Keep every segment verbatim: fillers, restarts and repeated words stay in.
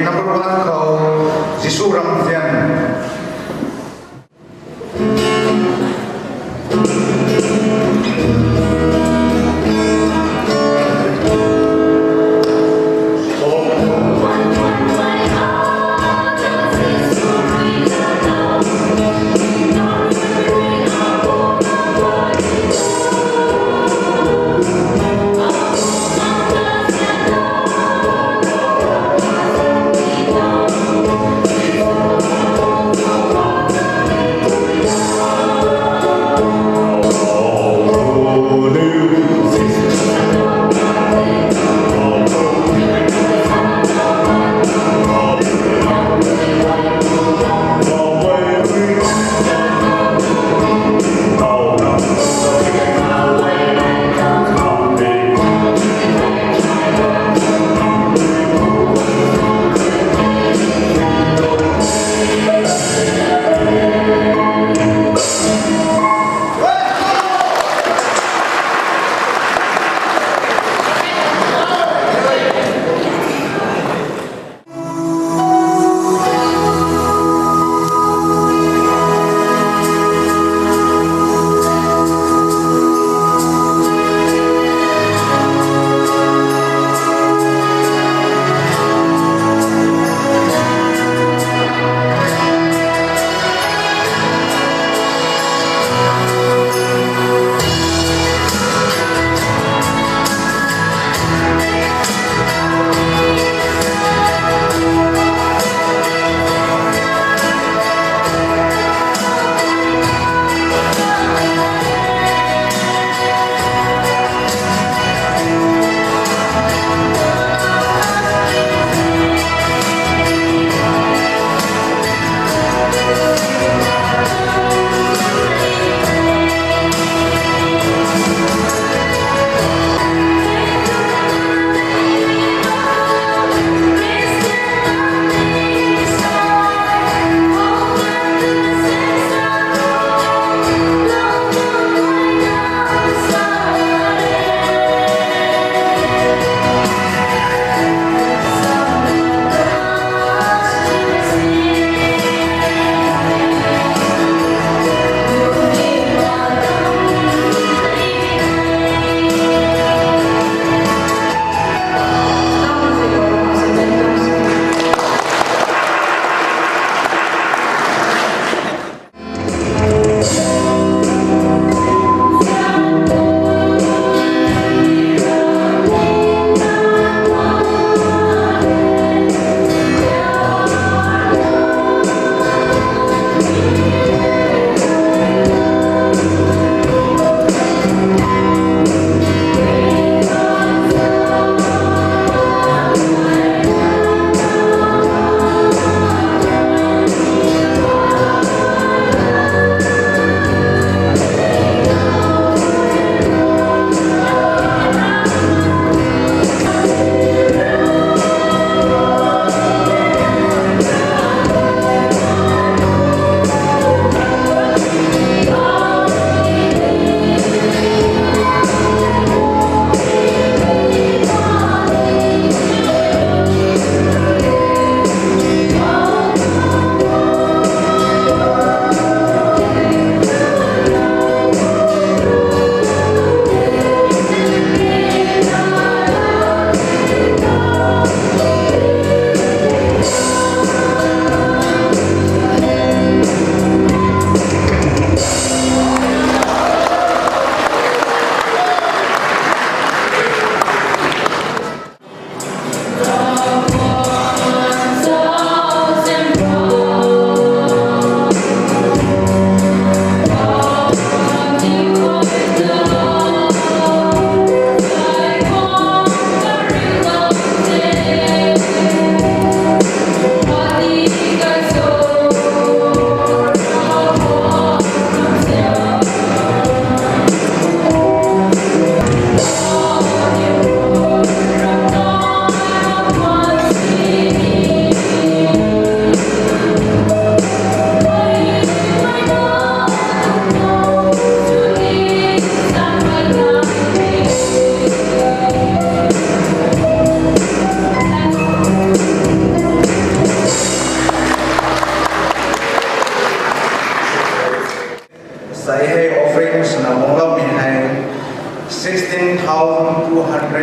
Number one khou, Jisu ramzian.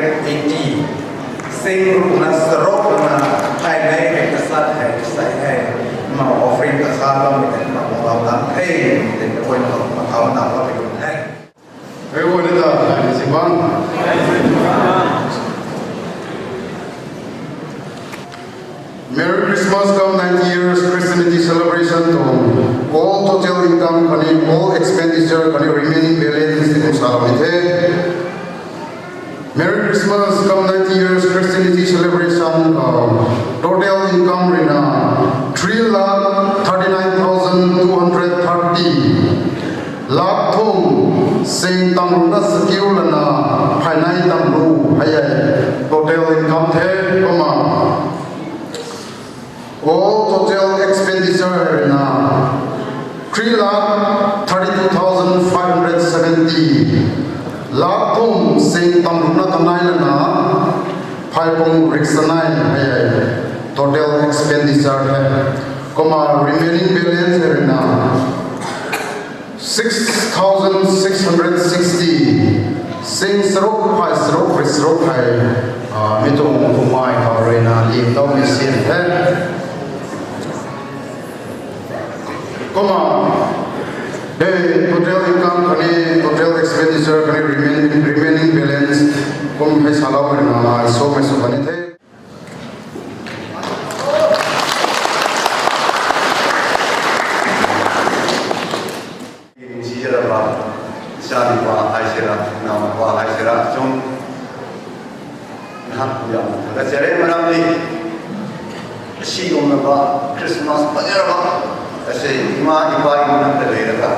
eighty. Sing ruhna sarok na hai nei hei kasat hei sai hei. Mau offering kasat bam mi tei mau lau tang hei mi tei point of mau tang lau hei. Hei wo ni ta hai ni si bang. Merry Christmas cum ninety years Christianity celebration tuang all total income khatni all expenditure khatni remaining balance ni kum sa lou ni the. Merry Christmas cum ninety years Christianity celebration, uh, total income ruina three lakh thirty-nine thousand two hundred thirty. Lakh thum sing tam ruhna sakiu lana phaynei tam ru hei e. Total income the kumna. All total expenditure ruina three lakh thirty-two thousand five hundred seventy. Lakh thum sing tam ruhna tam nai lana phay pung riksanei hei e. Total expenditure the. Kumna remaining balance ruina six thousand six hundred sixty, sing saruk phay saruk ri saruk hei, ah, mi tuang kumai khou ruina lim tau mi sin the. Kumna, the total income khatni total expenditure khatni remaining, remaining balance kum hei salou ruina ai so mei sw kani the. Ning si jara ba, sa ni ba hai sira, na ba hai sira chung. Nahak yam ka chere maram ni. Si gum na ba Christmas pa jara ba. Kasi ima ipa ima na ta le ka.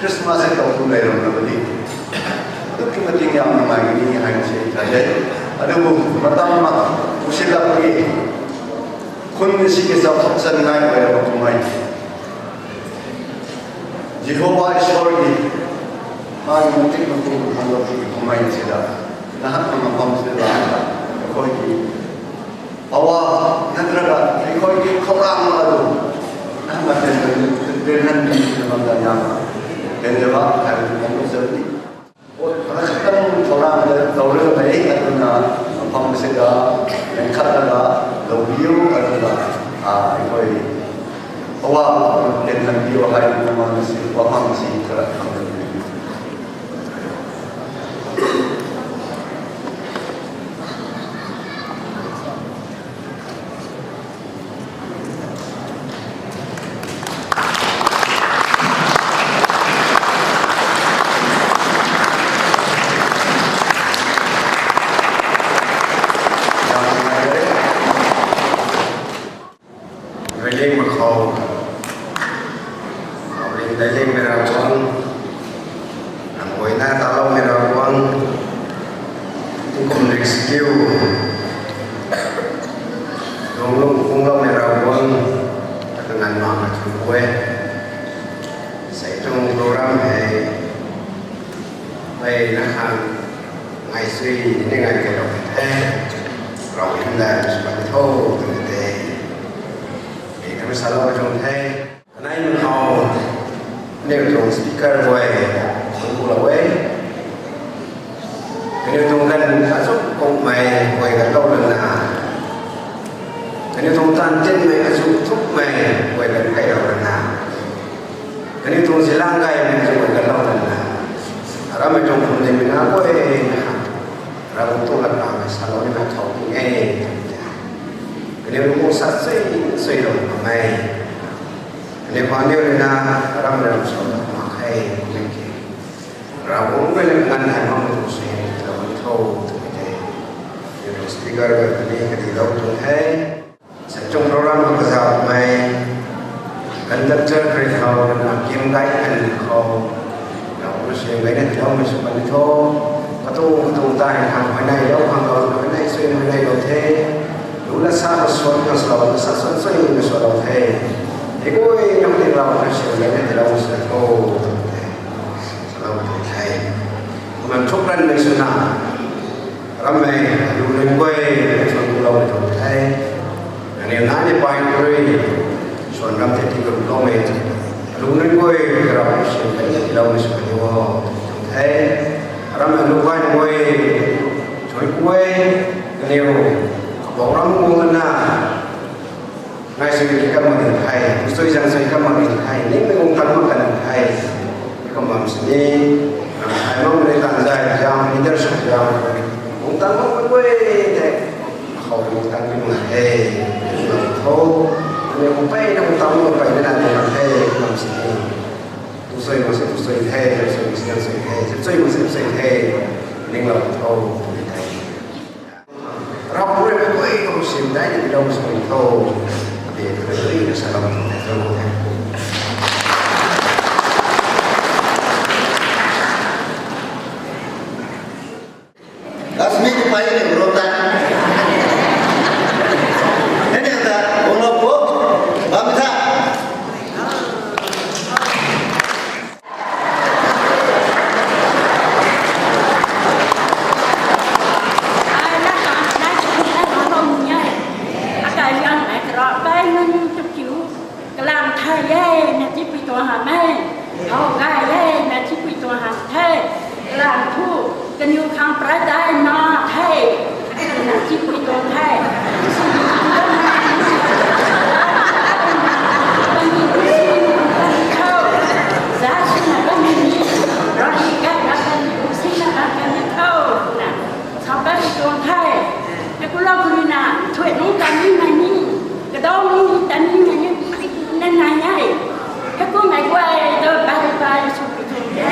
Christmas e tau tu le ram na ba ni. Adu ki mating yam na mai ni hai se ta le. Adu bu matam ma. Usi la ko ye. Khun si ke sa phak san nai ko ya ba tu mai. Jihova Ishwar ki, maimei matik makum khang lou ki kumei sida, nahak na mapam sida, akhoi ki, awa, natraga, akhoi ki khorang la do, nahak na ten ten ten han di na bam da ya, ten jaba, kai kan lou zau di. Ot, ana sa kan thourang le, thourang le, atuna, apam se da, len khat da, lou biu, atuna, a, ikoi, awa, ten tan biu, hai, na ma, na si, wa pam si, kara, kam da. Railing makhou, Railing, Railing mei Ravguangc, Ramguayna Taloumei Ravguangc, Tingkum Rik Sikiu, Lunglung Kunglou mei Ravguangc, ta kanganv mak na thu e. Sei tuang program hei, mei na khang, ngai sui, ni ngai kei lou the, Rav hymdaihmei sw bam tho, twna tei. Hei, kami salou tuang the. Kanei nunc khou, aniu tuang speaker guay, thangc ku lou e. Kaniw tuang ganv azuh kummei guay ganlou lana, kaniw tuang taanv tinmei azuh thukmei guay ganv kailou lana, kaniw tuang zilang gaymei azuh guay ganlou lana, aramei tuang phuamling na guay na, Ravguangc tuang lat kamei salou ni na thau ting e. Kaniw tuang sa sei sei lou kamei. Kaniw khou aniu rui na, aramei ram sw na mak khe, kummei ki. Ravguangc rui na nganv hei makmei tuang suaihiam tiilou ni tho, twmei tei. Aniu tuang speaker rui kaniw kati lou tuang the. Sei tuang program khou kazauhmei, conductor kari khou, na game guide kan khou, Ravguangc rui suaihiam gayna tiiloumei sw kan ni tho. Katuang katuang tei khang huayneylou khang lou, huayney suai huayneylou the. Lu la sa khou suan khang swlou, la sa suan suai khang swlou the. Hei guay nunc ti Ravguangc rui suaihiam gayna tiiloumei sw kan ni tho. Salou the. Kumna chukranmei swna, rammei, lu nunc guay, chun kulou tuang the. Kaniw nai ni pai rui, swan ram tei tiiloumei, lu nunc guay, Ravguangc rui suaihiam gayna tiiloumei sw kan ni o, tuang the. Rammei lu guay nunc guay, Mei guay, kaniw, bauram guang na, ngai sui ki kam mak ni the, sui zang sui kam mak ni the, ningmei guang tang mak kan the. Kum bam sini, ai mang rui tan zai zang, leadership zang, guang tang mak guay the. Khou guang tang ni mak the. Tho, ani guang pey na guang tang mak pey na na ni mak the, kum bam sini. Tusui mak si tusui the, tusui mak si tusui the, tusui mak si tusui the. Ninglou tho, ni the. Rap rui koi kum sim dai ni lou sui tho. Te koi rui na sa lou the, lou the. Lasmi tu pai ni ro ta. Ni ni ta, guang lou po, bam tha. Ai na ta, na ta, na ta, na ta, na ta, Akai liang ai kara pai nunc tu kiu, kalam thai e, na tipui tuang ham e. How gay e, na tipui tuang ham the. Kalam thu, kaniw khang pray dai na the. Na tipui tuang the. Zasi na kani ni, rani kai na kani, si na kani tho. Na, sa kani tuang the. Hei ku lou kuni na, thuy nunc tan ni nai ni, kadau nunc tan ni nai ni, nai nai nai. Hei ku mei guay ta bye bye sw ku tuang the.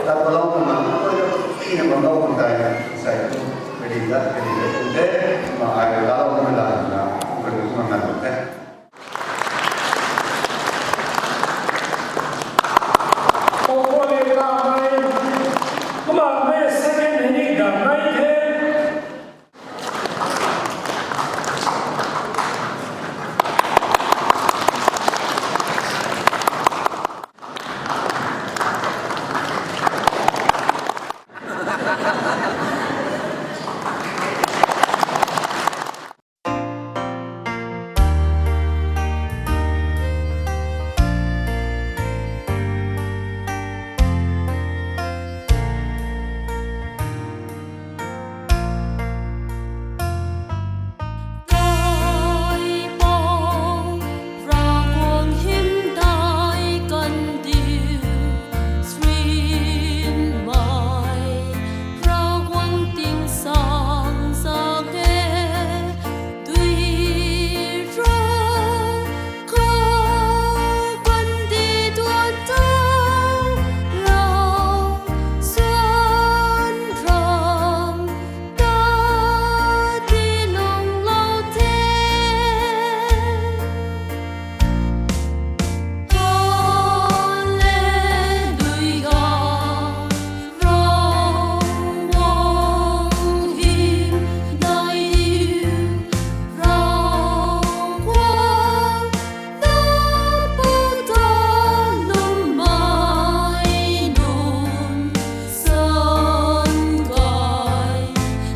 Tat palau na, ina bam lou kan tei, sai tu, kadi tat, kadi tat tu te, ma ai ka lou na la na, kadi tu na na te. Kumna mei second ni dam nai the. Kaipouc, Ravguangc hymdaih kan diu, srinmei Ravguangc tingsaeng zak e, dui rou khou kandih tuang tang lou, suan ram ta ti lung lou the. Hallelujah, Ravguangc hymdaih diu, Ravguangc na pata lwmmei nunc, san kai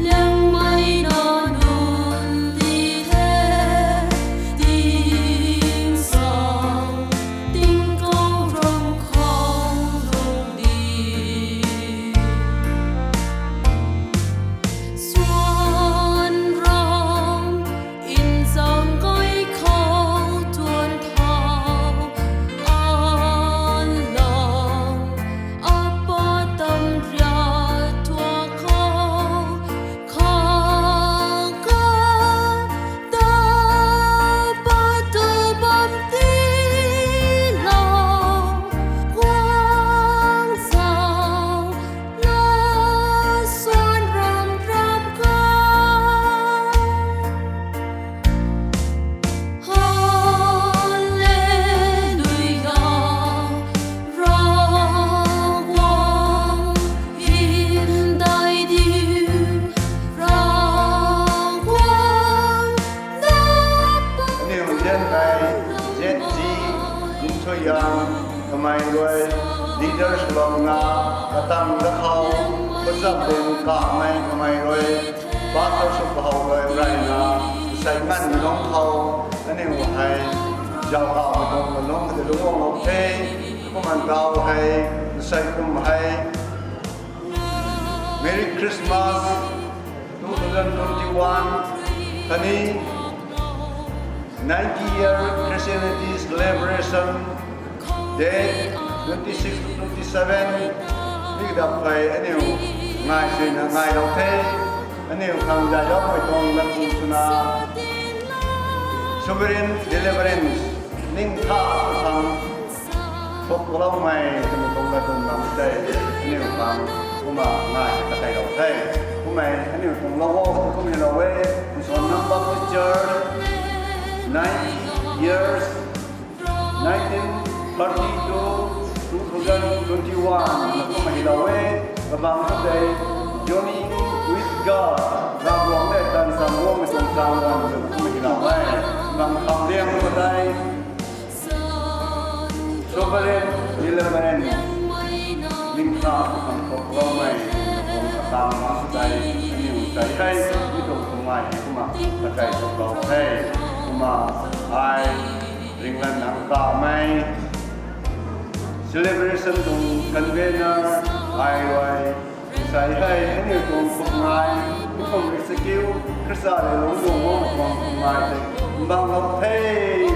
liangmei na nunc di the, tingsaeng tingkauh ram khou lung di. Suan ram nchang kai khou tuang thau, an lang apa tam riak tuang khou, kha ka ta pat tu bam ti lou, guang zau na suan ram ram ka. Hallelujah, Ravguangc hymdaih diu, Ravguangc na pa. Aniu nzian hei Z G Lungthuiyan kamei rui leaders lou na, katang da khou, kachap ding kamei kamei rui, pastor sw kahou rui reyna, sai nganvmei lungc khou, aniu hei, zauc kaumei tuang kalung kata lungc guang lou the, kumna tau hei, sai kum hei, Merry Christmas two thousand twenty-one, khatni ninety year Christianity celebration, date twenty-six to twenty-seven, mi kadap phey aniu ngai suina ngai lou the, aniu khang zayloumei tuang lat kum swna, sovereign deliverance, ningtha khang, thuk kaloumei twmei tuang lat kum lam tei, aniu khang kumna ngai ta kei lou the. Kummei aniu tuang lou o, kum hei lou e, Nson Nam Baptist Church, ninety years, nineteen thirty to two thousand twenty-one, na kum hei lou e, kabang khou tei, Journeying with God, Ravguangc le tan sam guangmei tuang chang guang, na kum hei lou e, kabang kham liang khou tei, Sovereign deliverance, ningtha khang thuk kaloumei, tuang katang mak tei, aniu tei hei, mi tuang kumna, kumna, ta kei thuk lou the, kumna, ai, Ringlan Nang Kamei, celebration tuang convener, ai rui, sai hei, aniu tuang kumna, mi tuang executive, Khrista le lungc guang guang tuang kumna tei, mbang lou the,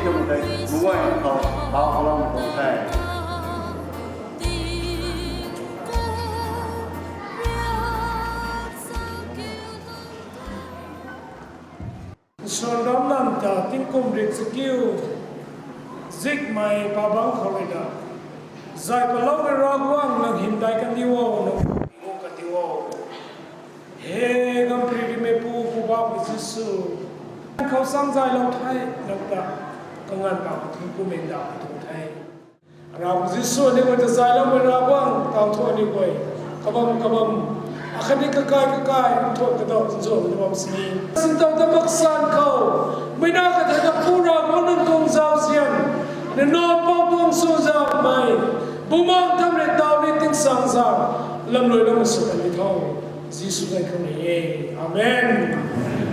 twmei tei, mguay khou, kau kaloumei tuang the. Nson Ramnam ta tingkum rik chakiu, zikmei pabangc khou rui na, zay paloumei Ravguangc nang hymdaih kan di o, Sang zaylou the, nang ta kanganv ta thun kumei da tuang the. Ravguangc Jisu, aniu guay ta zayloumei Ravguangc, tau thu aniu guay kabam kabam, akhatni kakai kakai thu kadau nzau na bam sini. Sintow ta maksan khou, meic na kathei ta Pu Ravguangc nang tuang zauzian, nang na Pou tuang sw zaumei, Bumaengh Nthanmei rui taw ni tingsaengzaeng lamluiloumei sw kan ni tho. Jisu zanc khou ni e. Amen.